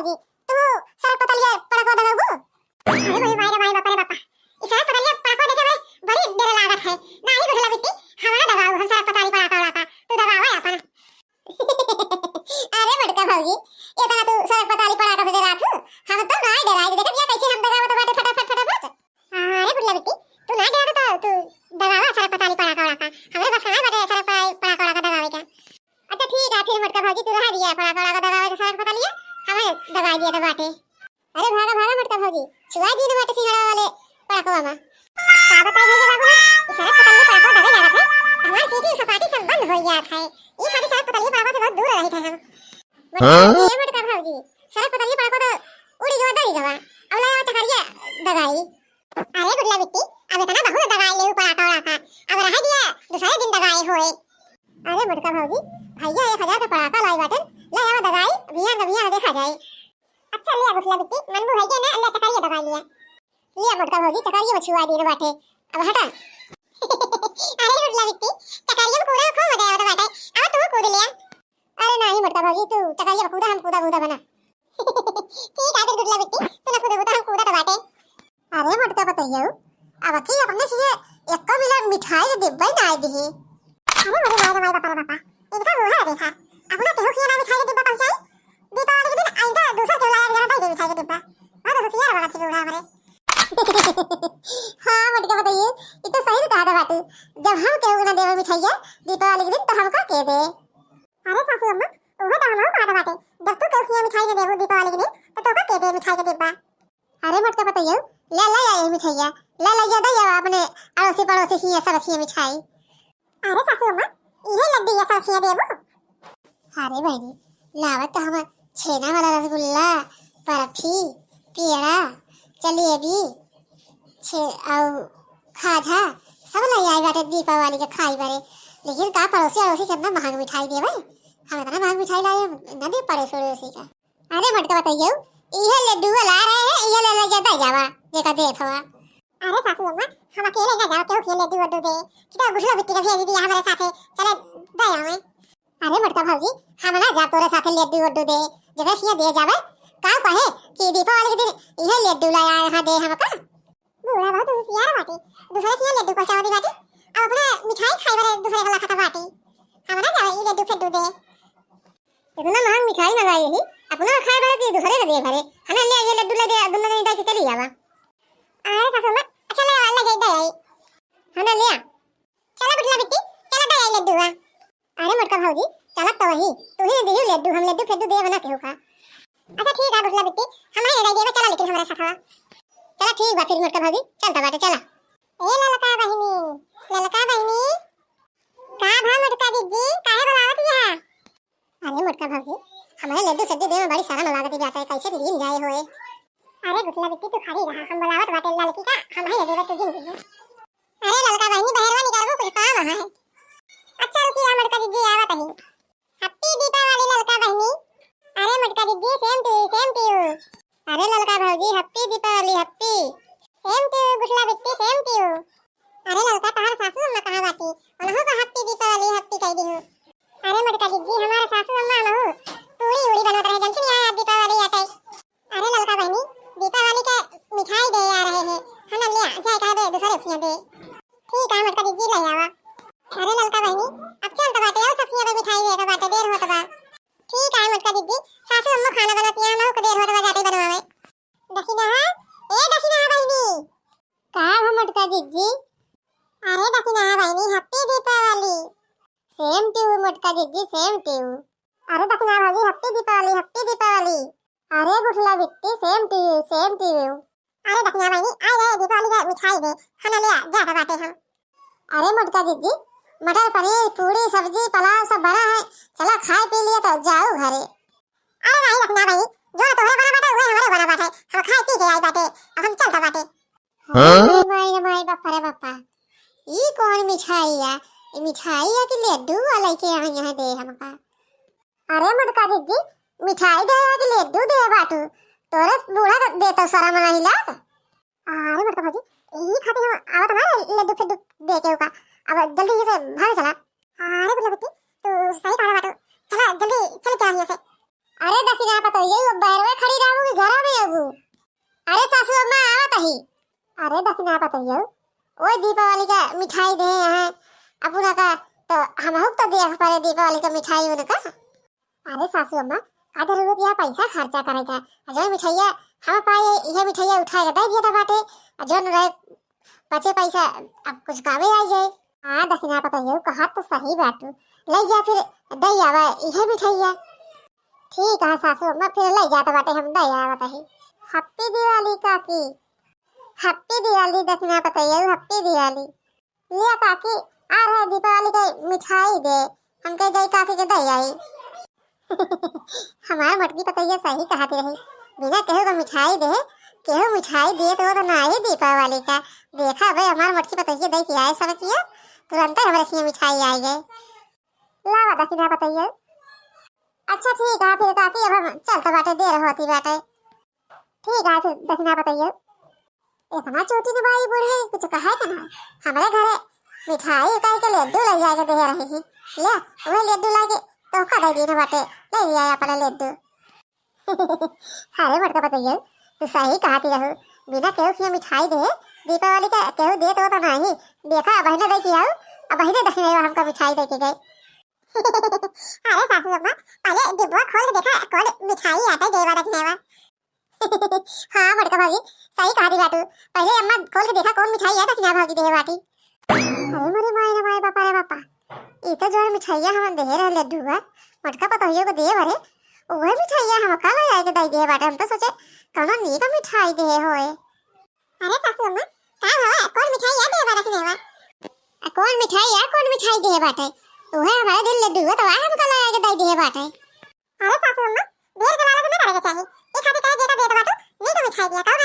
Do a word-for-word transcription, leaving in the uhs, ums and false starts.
जी, तू सरक पतलिया पड़ाका दबाबू? अरे भाई, भाई रे भाई, बाप रे बापा। ई सरक पतलिया पड़ाका देखे भाई, बड़ी डर लागत है। नाही गुठला बिट्टी, हम ना दबाऊ, हम सरक पताली पड़ाका उड़ाका। तू दबावा अपन। अरे मोटका भौजी, इतना तू सरक पताली पड़ाका से डरात हूँ? हम तो नाही डराई, देखत या कैसे हम दबावत बाटे फटाफट, फटाफट। अरे गुठला बिट्टी, तू नाही डरात तो तू दबावा सरक पताली पड़ाका उड़ाका। हमरे बस का नाही बाटे सरक पताली पड़ाका उड़ाका दबावे का। अच्छा ठीक है, फिर मोटका भौजी तू रहा दिया पड़ाका उड़ाका दबावे के सरक पतालिया, हमें दबाई दिया तो बाटे। अरे भागा, भागा मोटका भौजी, छुआ दी न बाटे सिंघड़ा वाले पड़ाकवा मा। का बताई भैया बाबू ना, ई सरक पतली पड़ाकवा दबे लागत है, हमार सीटी सपाटी सब बंद हो जात है। ई खातिर सरक पतली पड़ाकवा से बहुत दूर रहित है हम। हाँ? ये मोटका भौजी, सरक पतली पड़ाकवा तो उड़ी गवा, दई गवा। अब ले आओ चकरिया दबाई। अरे गुठला बिट्टी, अब इतना बहुत दबाई ले पड़ाका उड़ाका, अब रह दिया, दूसरे दिन दबाई होए। अरे मोटका भौजी, भैया एक हजार का पड़ाका लाई बाटे, ले आओ दबाई, बिहान का बिहान देखा जाए। अच्छा, लिया गुठला बिट्टी, मनबू है के ना, ले चकरिया दबाई लिया। लिया मोटका भौजी, चकरिया में छुआ दिए बाटे। अब हटा। अरे गुठला बिट्टी, चकरिया में कूदे में खूब मजा आवत बाटे। अब तू कूद लिया। अरे नाही मोटका भौजी, तू चकरिया में कूदा, हम कूदा बूदा बना। ठीक है फिर गुठला बिट्टी, तू ना कूदे बूदा, हम कूदा तो बाटे। अरे मोटका पतोहियो, अब की अपने किहे एको मिला मिठाई के डिब्बा ही ना दिही। अरे मोरे माई रे माई, बापा रे बापा, इनका मुँह देखा, अपना केहू किहे ना मिठाई के डिब्बा पहुँचाई। दीपावली के दिन आइंदा दूसर केहू लाया के जाना दे मिठाई के डिब्बा। बहुत होशियार बना थी बूढ़ा हमारे। हाँ मोटका पतोहियो, ये तो सही कहा था बाटू। जब हम केहू के ना देवे मिठाइया दीपावली के दिन, तो हमका के दे? अरे सासू अम्मा, उहे तो हमहू कहा था बाटे, जब तू केहू किहे मिठाई ना देबू दीपावली के दिन, तो तोका के दे मिठाई के डिब्बा? अरे मोटका पतोहियो, ले, ले आ यही मिठाइया, ले, ले जा, दे आवा अपने अड़ोसी पड़ोसी किहे सब किहे मिठाई। अरे सासू अम्मा, इहे लड्डू या सब किहे देबू? अरे बहिनी, लावत तो हम छेना वाला रसगुल्ला, बर्फी, पेड़ा, जलेबी, छे-, अउ खाजा, सब ले आई बाटे दीपावली के खाई बारे। लेकिन का पड़ोसी अड़ोसी कितना महंग मिठाई देवे, हम इतना महंग मिठाई लाए, न दे पड़ोसी अड़ोसी का। अरे मोटका पतोहियो, इहे लड्डू ला रहे हैं, इहे ले, ले जा, दे जावा, जेका देत हवा। अरे सासू अम्मा, हम अकेले ना जाओ, केहू के लड्डू वड्डू दे, कि तो गुठला बिट्टी का भेज दिया हमारे साथे, चले दे आवे। अरे मोटका भौजी, हम ना जा तोरे साथे लड्डू वड्डू दे, जेका किहे दे जावे, का कहे कि दीपावली के दिन इहे लड्डू लाया यहाँ दे हमका। बूढ़ा बहुत होशियार बाटे, दूसरे किहे लड्डू पहुँचावा दी बाटे, अब अपने मिठाई खाई बारे दूसरे का लाखा बाटे, हम ना जावे ई लड्डू फेड्डू दे। इतना महंग मिठाई मंगाई ही, अपना खाए भरे कि दूसरे के दे भरे। हमें ले आइए लड्डू ले दे, दुनो जनी के चली आवा। अरे सासू माँ, अच्छा ले आवा, ले जाई, दे आई। हमें ले आ। चला गुठला बिट्टी, चला दे आई लड्डू आ। अरे मोटका भौजी, चलत तो वही, तू ही दिही लड्डू, हम लड्डू फेड्डू देब ना केहू का। अच्छा ठीक है गुठला बिट्टी, हम ही ले देबे, चला लेकिन हमारे साथ। चला ठीक बा फिर मोटका भौजी, चलता बाटे, चला। ए ललका बहिनी, ललका बहिनी, का भा मोटका जिज्जी, काहे बुलावत हिया? अरे मोटका भौजी, हमरे लड्डू सड्डू देवे में बड़ी शरम लागत बाटे, कैसे लीन जाए होए। अरे गुठला बिट्टी तू खड़ी रहा, हम बुलावत बाटे ललकी का, हम ही देवे तू जिन दिहे। अरे ललका बहिनी बहरवा निकलबू कुछ काम है। अच्छा रुकी रहा मोटका जिज्जी आवत ही। Happy दीपावली ललका बहिनी। अरे मोटका जिज्जी same to you, same to you। अरे ललका भौजी happy दीपावली happy। Same to you गुठला बिट्टी same to you। अरे ललका तहार सासू अम्मा कहाँ बाटी? उनहू को happy दीपावली happy कह दी हूँ। अरे मोटका जिज्जी हमारे सासू अम्मा उनहू पूड़ी उड़ी बनत रहे, जनती नहीं आया दीपावली आते। अरे ललका बहिनी, दीपावली के मिठाई दे आ रहे हैं, है ना, लिया जाए कहबे दूसरे उठिया दे। ठीक है मोटका जिज्जी ले आवा। अरे ललका बहिनी, अब चल तो बाटे, आओ सखिया बे मिठाई दे के बाटे, देर होत बा। ठीक है मोटका जिज्जी, सासू अम्मा खाना बनाती है, हम लोग को देर होत बा जाते बनवावे। दखिनहा, ए दखिनहा बहिनी। का हो मोटका जिज्जी? अरे दखिनहा बहिनी, happy दीपावली। Same to you मोटका जिज्जी, same to you। अरे दखिनहा भौजी, happy दीपावली, happy दीपावली। अरे गुठला बिट्टी, same to you, same to you। अरे दखिनहा बहिनी, आई रहे दीपावली का मिठाई दे, खाना ले आ, जाता बाटे हम। अरे मोटका जिज्जी, मटर पनीर, पूड़ी, सब्जी, पुलाव सब बना है, चला खाए पी लिया तो जाओ घरे। अरे नहीं दखिनहा बहिनी, जो तोहरे बना बाटे, वही हमारे बना बाटे, हम खाए पी के आई बाटे, अब हम चलता बाटे। हाँ? अरे माई रे माई, बापा रे बापा, ई कौन मिठाई है? ई मिठाई है कि लड्डू वाला के यहाँ, यहाँ दे हमका? अरे मोटका जिज्जी, मिठाई दे कि लड्डू दे बाटू? तोरे बूढ़ा के दे तो शरम नहीं लाग? अरे मोटका भौजी, यही खातिर हम आवत हमारे लड्डू फेड्डू दे के उका। अब जल्दी ये से भाग चला। अरे गुठला बिट्टी, तू सही कहा बाटू। चला जल्दी चल के आइए से। अरे दखिना पतोहिया, बहरवे खड़ी रहबू कि घरा में अबू? अरे सासू अम्मा, आवत ही। अरे दखिना पतोहिया, ओए दीपावली का मिठाई देहे हैं, अपना का तो हमहू तो देख परे दीपावली का मिठाई उनका। अरे सासू अम्मा, का जरूरत या पैसा खर्चा करे का? अजय मिठाइया हम पाए, इहे मिठाइया उठा के दे दिया था बाटे, आ जौन रहे बचे पैसा अब कुछ कामे आई जाए। हाँ दखिना पतोहिया, कहा तो सही बाटू, ले जा फिर दे आवा इहे मिठाइया। ठीक है सासू अम्मा, फिर ले जात बाटे हम दे आवत ही। Happy Diwali काकी। Happy Diwali दखिना पतोहिया, Happy Diwali। लिया काकी, आ रहे दीपावली के मिठाई दे, हमके जाई काकी के दे आई। हमार मोटकी पतोहिया सही कहत रही, बिना केहू को मिठाई दे, केहू मिठाई दे तो, तो नाही दीपावली का। देखा भाई, हमार मोटकी पतोहिया दे के आए सब किया, तुरंत हमरे किया मिठाई आई गए। लावा दखिना पतोहिया। अच्छा ठीक है फिर काकी, अब हम चलत बाटे, देर होती बाटे। ठीक है फिर दखिना पतोहिया। इतना चोटी न भाई बूढ़े, कुछ कहे के ना। हमरे घरे मिठाई उठाई के लड्डू ले जाए के दे रही ही। ले, वही लड्डू लाके तोहका दे दीन बाटे, ले लिया अपना लड्डू। अरे मोटका पतोहिया, तू सही कहती रहू, बिना केहू किया मिठाई दे, दीपावली का केहू दे तो, तो नाही। देखा, बहिने दे के आऊ, अब बहिने दखिना हमका मिठाई दे के गई। अरे सासू अम्मा, पहले डिब्बा खोल के देखा, कौन मिठाई आता है देवा दखिना। हाँ मोटका भाभी, सही कहती बाटू, पहले अम्मा खोल के देखा कौन मिठाई है दखिना भाभी देहे बाटी। अरे मोरे माई रे माई, बापा रे बापा, ई तो जौन मिठाइया हमन देहे रहे लड्डू बा, मोटका पतोहियो को देहे भरे, उहे मिठाइया हमका ले आए के दई देहे बाटे। हम तो सोचे कौनो नीक मिठाई देहे होए। अरे सासू अम्मा, का भवा, कौन मिठाई या देहे बा दखिना? आ, कौन मिठाई या, कौन मिठाई देहे बाटे? उहे हमारे दिन लड्डू बा, तो वह हमका ले आए के दई देहे बाटे। अरे सासू अम्मा, देर के लालच ना करे के चाही। ई खातिर कहे जेका देत बाटू, नीक मिठाई दिया, कौन